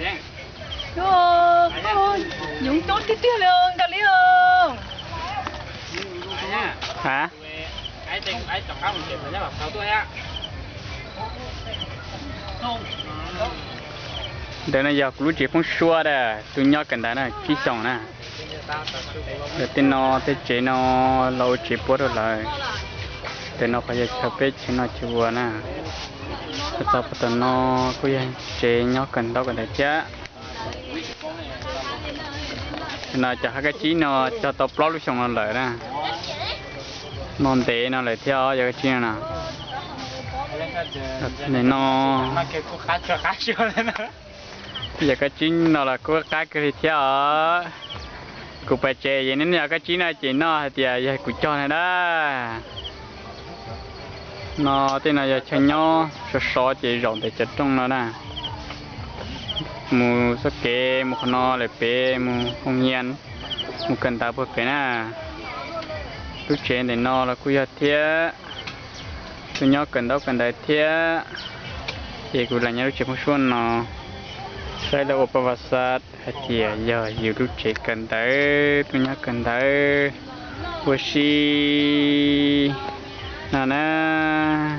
Yoov coob tiag tiag li nkaus li os. A, ntawm no yog kuv lub tsev poob suab a, tus nyob kawm ntawv na tsib xyoos na. Ntawm tej no tej tsev no los ua tsev puab rau lawm. Ntawm no qhov yog chaw peb chaw noj chaw ua na. Txog puag tom no kuj yog tsev nyob kawm ntaub kawm ntawv thiab. No cov hab kab tsib no cog tau plaub lub xyoo no lawm na. No ntev no lawm thiab os, yog kab tsib no na. Nim no yog kab tsib no los kuj qab kawg li thiab os. Kuv pais tsev yeej neb yog kab tsib no ces noj hais tias yog kuv cog na dab. No tej no yog chaw nyob sov sov ces zaum ntawm cov rooj no na. Mus txoj kev mus qhov no lawm pem mus hoo yia, mus kawm ntawv puag pem na. Lub tsev ntawm no los kuj yog thiab. Tuaj nyob kawm ntaub kawm ntawv thiab. Ces kuv lam nyob lub tsev poob suab no saib lawv ua paj vas xaj hais tias yog yus lub tsev kawm ntawv tuaj nyob kawm ntawv ua si no na.